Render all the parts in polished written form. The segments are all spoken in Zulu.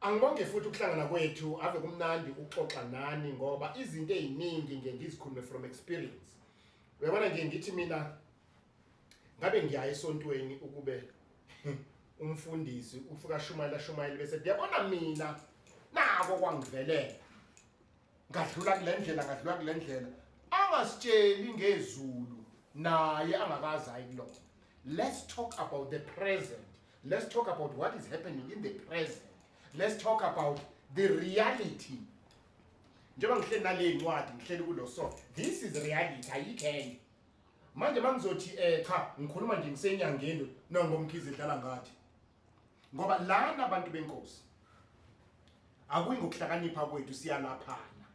Angibonge futhi ukuhlangana kwethu, ave kumnandi ukuxoxa nani ngoba izinto eziningi ngiye ngizikhulume from experience. Uyabona, ngiye ngithi mina ngabe ngiya esontweni ukube umfundisi ufika shumayela shumayela bese ndiyabona mina nako kwangivelela, ngadlula kule ndlela, ngadlula kule ndlela, angasitsheli ngezulu naye angakaze ayi kulona. Let's talk about the present. Let's talk about what is happening in the present. Let's talk about the reality. Njengoba ngihleli nale ncwadi, ngihleli kulo, so this is reality, ayikho enye. Manje mangizothi cha, ngikhuluma nje ngisenyangeni nongomkhize dlala ngathi, ngoba lana abantu benkosi akuyi ngokuhlakanipha kwethu, siyalaphana.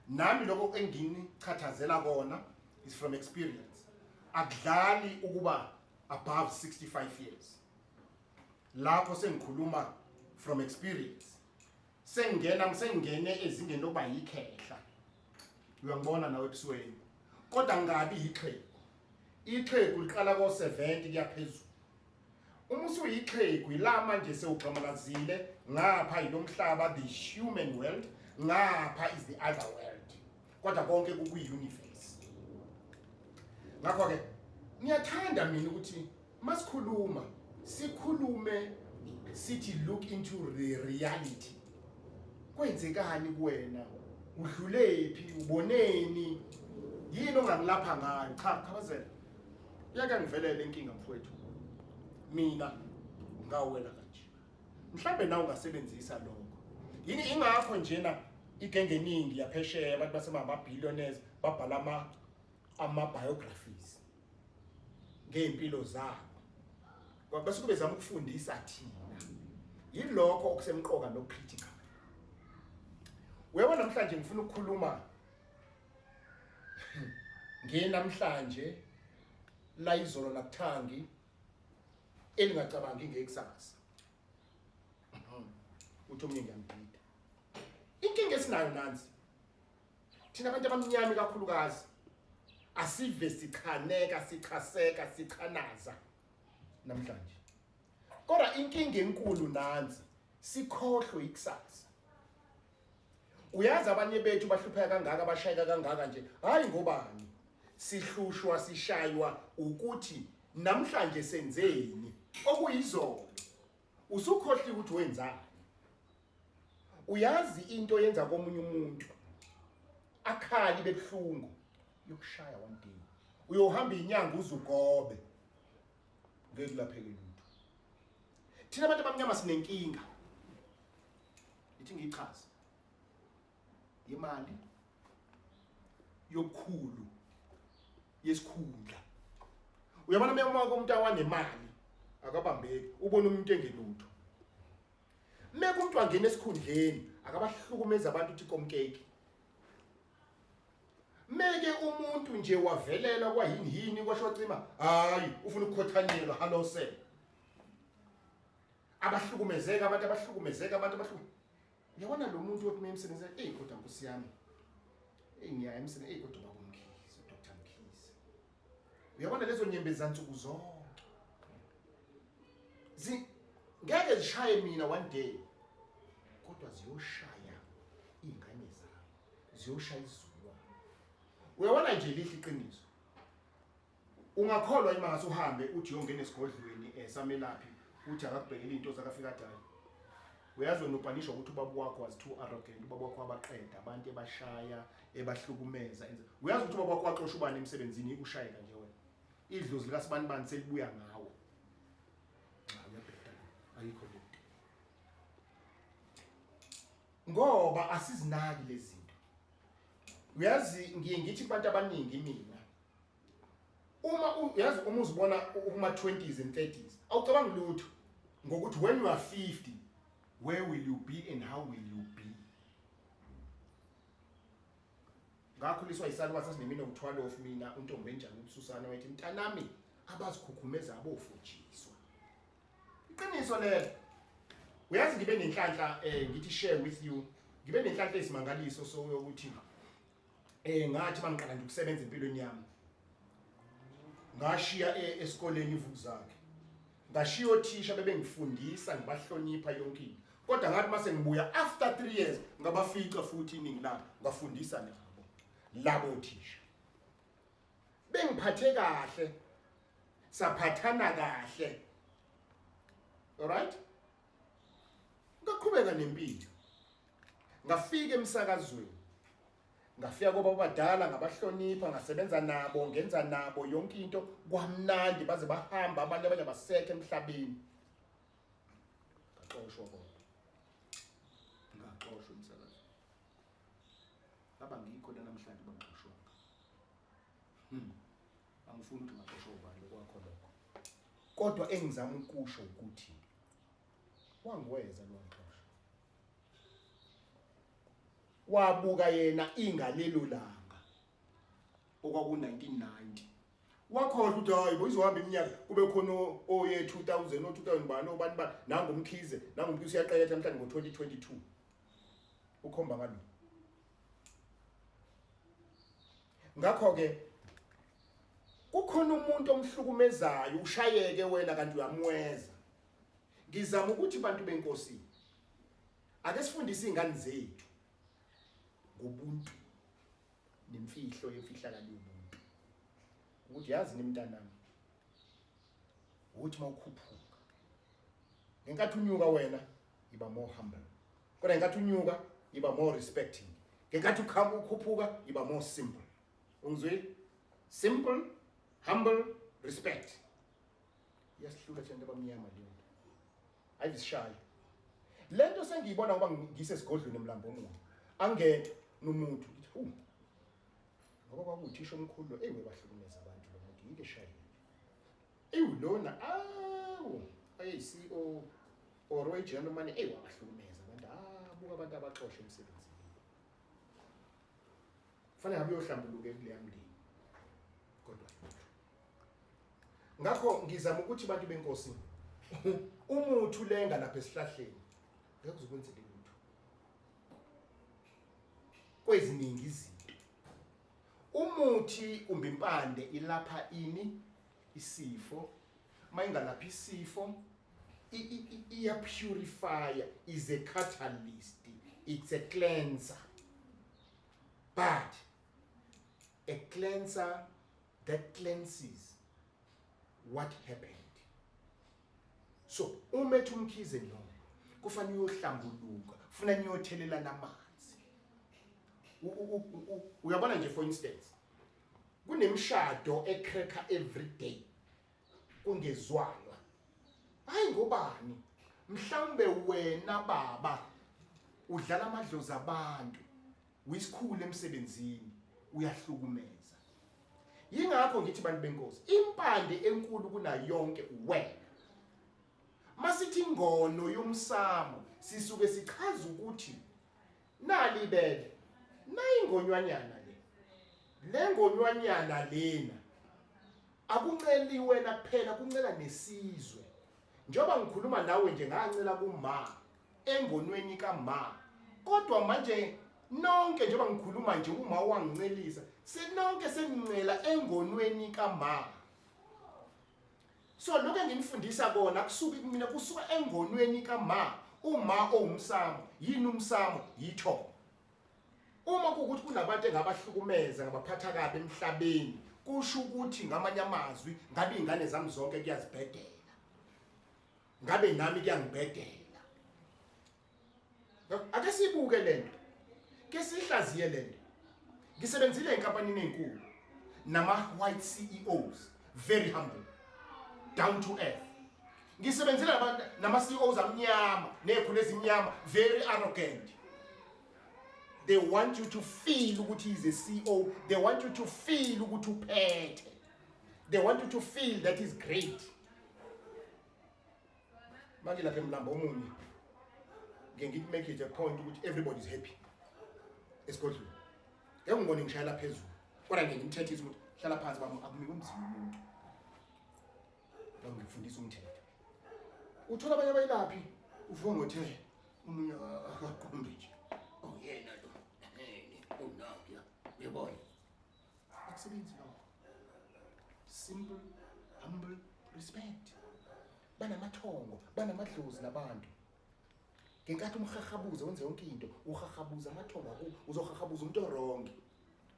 Nami lokho enginichathazela kona is from experience. Akudlali ukuba above 65 years lapho sengikhuluma from experience, sengingena sengingene ezingeni lokuba yikhehla. Uyangibona nawe ebusweni, kodwa ngingabi yixhegu. Ixhegu liqala ko-70 kuyaphezulu. Uma usuyixhegu, ila manje sewugxamalazile. Ngapha yilomhlaba, the human world, ngapha is the other world, kodwa konke kukwi-universe. Ngakho-ke ngiyathanda mina ukuthi masikhuluma sikhulume sithi look into the reality. Kwenzekani kuwena? Udlulephi? Uboneni? Yini ongangilapha ngayo? Cha, khabazela, iyake ngivelele inkinga mfowethu, mina ngawela kanje, mhlambe nawe ungasebenzisa lokho. Yini ingakho njena igenge eningi yaphesheya, abantu basemama-billionaires babhala ama-biographies ngey'mpilo zabo, bese kube zama ukufundisa thina. Yilokho okusemqoka nokucritical. Uyabona, namhlanje ngifuna ukukhuluma ngenamhlanje la izolo nakuthangi elingacabangi ngekusasa. Uthi omunye ngiyambhida. Inkinga esinayo nansi: thina abantu abamnyama kakhulukazi asive sichaneka, sichaseka, sichanaza namhlanje, kodwa inkinga enkulu nansi: sikhohlwe ikusasa. Uyazi, abanye bethu bahlupheka kangaka, bashayeka kangaka nje, hayi ngobani, sihlushwa sishaywa ukuthi namhlanje senzeni okuyizolo, usukhohliwe ukuthi wenzani. Uyazi, into yenza komunye umuntu akhali bebuhlungu yokushaya one day, uyohamba inyanga uzugobe, ngeke kulapheke lutho. Thina abantu abamnyama sinenkinga, ithi ngiyichaze, yemali, yobukhulu, yesikhundla. Uyabona, uma umuntu awanemali akabambeki, ubona umuntu engelutho. Meke umuntu angena esikhundleni akabahlukumeza abantu, uthi komkeki. Meke umuntu nje wavelela kwayini yini kwasho cima, hayi, ufuna ukukhothanyelwa. Hallo sir, abahlukumezeka abantu, abahlukumezeka abantu, abahlukumezeka. Uyabona lo muntu othi mina emsebenzini, eyi kodwa nkosi yami, eyi ngiya emsebenzini, eyi kodwa baba uMkhize, Dr Mkhize. Uyabona lezo nyembezi zansuku zonke zi ngeke zishaye mina one day, kodwa ziyoshaya iy'ngane zami, ziyoshaya isizukulwane. Uyabona nje, lihle iqiniso, ungakholwa ima ngase uhambe uthi uyongena esigodlweni samelaphi, uthi akakubhekele iy'nto zakafika dala. Uyazi wena upanishwa ukuthi ubaba wakho was too arrogant, ubaba wakho wabaqeda abantu, ebashaya, ebahlukumeza. Uyazi ukuthi ubaba wakho waxosha ubani emsebenzini? Ikushayeka nje wena, idlozi likasibanibani selibuya ngawe. Cha, uyabheda, ayikho lento, ngoba asizinaki lezi zinto. Uyazi, ngiye ngithi kubantu abaningi mina, uma uyazi, uma uzibona kuma 20s and 30s, awucabangi lutho ngokuthi when you are 50, where will you be and how will you be. Ngakhuliswa yisalukazi sasinemina uthwalo of mina untombi enjani ubususana wayethi mntanami abazikhukhumeza abofujiswa. Iqiniso lelo. Uyazi ngibe nenhlanhla ngithi share with you. Ngibe nenhlanhla esimangaliso so yokuthi ngathi mangiqala nje ukusebenza empilweni yami. Ngashiya esikoleni iVukuzakhe. Ngashiya othisha bebengifundisa ngibahlonipha yonke into. Kodwa ngathi mase ngibuya after 3 years ngabafica futhi iningi labo ngafundisa nabo labo thisha. Bengiphathe kahle. Saphathana kahle. Alright? Ngaqhubeka nempilo. Ngafika emsakazweni. Ngafika koba badala ngabahlonipha ngasebenza nabo ngenza nabo yonke into kwamnandi baze bahamba abanye abanye basekho emhlabeni. Ngaxoshwa kodwa. Ngaxoshwa emsakazweni. Ngaba ngikho namhlanje bangixoshwanga. Angifuni ukuthi ngaxoshwa ubani kwakho lokho. Kodwa engizama ukusho ukuthi wangiweza lwangixosha. Wabuka yena ingalelo langa okwaku 1990. Wakhohlwa ukuthi hayi bo izohamba iminyaka kube khona oye 2000 o 2000 bani obani bani nangumkhize nangumkhize uyaqeketha namhlanje ngo2022. Ukhomba ngalo. Ngakho ke kukhona umuntu omhlukumezayo ushayeke wena kanti uyamweza. Ngizama ukuthi bantu benkosi ake sifundise izingane zethu ngobuntu nemfihlo yemfihlakalo yobuntu. Ukuthi yazi nimntanami ukuthi mawukhuphuka ngenkathi unyuka wena iba more humble, kodwa ngenkathi unyuka iba more respecting, ngenkathi ukhuphuka iba more simple. Ungizwile? Simple, humble, respect. Iyasihluka thina abamnyama leyo nto. Ayisishayi lento sengiyibona ngoba ngisesigodlweni emlambo omunye angene nomuntu ngithi hu ngoba kwakuthisha omkhulu lo eyi webahlukumeza abantu lo muntu yike shayile eyi lona awu ayi-CEO or oyi-general manager eyi wabahlukumeza abantu buka abantu abaxosha emsebenzini. Kufanele ngabe uyohlambuluka kuleya mndeni kodwa lutho. Ngakho ngizama ukuthi bantu benkosi umuthi ulenga lapha esihlahleni ngeke uzokwenzela lutho kweziningi izinto. Umuthi kumbe impande ilapha ini isifo, mayingalaphi isifo iya purifier, is a catalyst, it's a cleanser, but a cleanser that cleanses what happened. So uma ethi umkhize no kufanele uyohlambuluka, ufuna niyothelela namanzi. Uyabona nje for instance kunemishado ecracker every day kungezwanwa. Hayi ngobani? Mhlawumbe wena baba udlala amadlozi abantu, uyisikhulu emsebenzini, uyahlukumeza. Yingakho ngithi bantu benkosi impande enkulu kunayo yonke wena. Masithi ingono yomsamo sisuke sichaza ukuthi nali ibele nayingonywanyana le. Le ngonywanyana lena akunceli wena kuphela, kuncela nesizwe. Njengoba ngikhuluma nawe nje ngancela kuma engonweni kama. Kodwa manje nonke njengoba ngikhuluma nje uma wangincelisa senonke senincela engonweni kama. So lokho enginifundisa kona kusuka kumina, kusuka engonweni kama. Uma owumsamo, yini umsamo? Yithongo. Uma kuwukuthi kunabantu engabahlukumeza ngabaphatha kabi emhlabeni, kusho ukuthi ngamanye amazwi ngabe izingane zami zonke kuyazibhedela, ngabe nami kuyangibhedela. Ake sibuke lento, ke sihlaziye lento. Ngisebenzile enkampanini enkulu nama white CEOs, very humble, down to earth. Ngisebenzile nama CEOs amnyama nekhulu ezimnyama, very arrogant. They want you to feel ukuthi he's a CEO. They want you to feel ukuthi uphethe. They want you to feel that he's great. Manje lapha emlambo omunye ngeke ngithi make it a point ukuthi everybody is happy esigodlweni. Ngeke ngibone ngishayela phezulu. Kodwa ngeke ngimthethise ukuthi hlala phansi baba akumike umzini umuntu. Ngifundisa umthetho. Uthola abanye abayilaphi uvuka ngothele omunye akaqondi nje. Oh yena lo. Oh no, yeah. Uyabona. Akusebenzi lokho. Simple, humble respect. Banamathongo, banamadlozi labantu. Ngenkathi umhahabuza wenze yonke into, uhahabuza amathongo akubo, uzohahabuza umuntu orongi.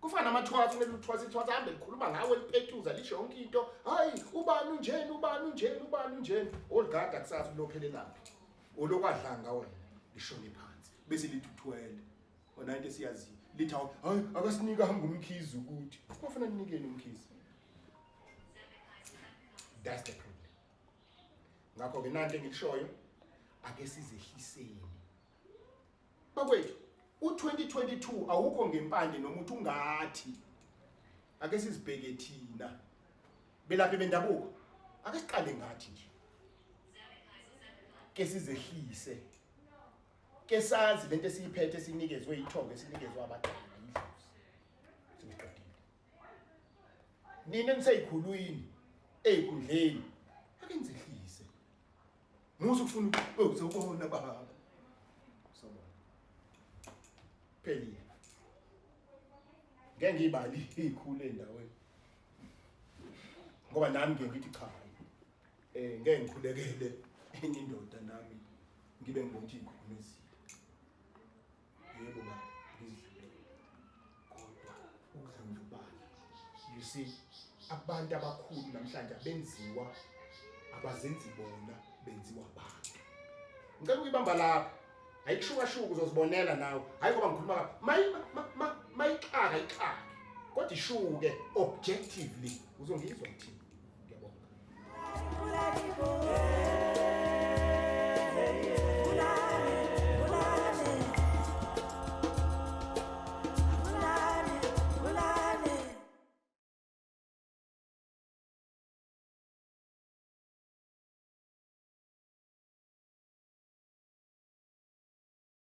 Kufana namathwasa kumele uthwasa ithwasa hambe likhuluma ngawe liphetuza lisho yonke into. Hayi ubani unjeni ubani unjeni ubani unjeni. Oligada kusasa ulophelelaphi. Olokwadlanga wena lishone phansi bese lithi uthwele. Wona into esiyaziyo. Lithi hawu hayi akasinikanga umkhizi ukuthi. Kwafuna ninikeni umkhizi. That's the problem. Ngakho ke nanti engikushoyo ake sizehliseni. Bakwethu u2022 awukho ngempande noma uthi ungathi ake sizibheke thina belaphi bendabuko ake siqale ngathi nje ke sizehlise ke sazi lento esiyiphethe sinikezwe ithongo esinikezwe abadala idlozi siqedile nina niseyikhulwini ezikhundleni ake nizehlise musa ukufuna uzobona baba sobona phelile ngeke ngiyibali ikhule endaweni ngoba nami ngeke ngithi cha eh ngeke ngikhulekele enye indoda nami ngibe ngibona ukuthi ikhukhumezile yebo baba ngizidlulele kodwa ukudlondlobala you see abantu abakhulu namhlanje abenziwa abazenzi bona benziwa abantu ngicela ukuyibamba lapha ayikushuka-shuka uzozibonela nawe hayi ngoba ngikhuluma kabi mayixaka ixake kodwa ishuke objectively uzongizwa ngithini.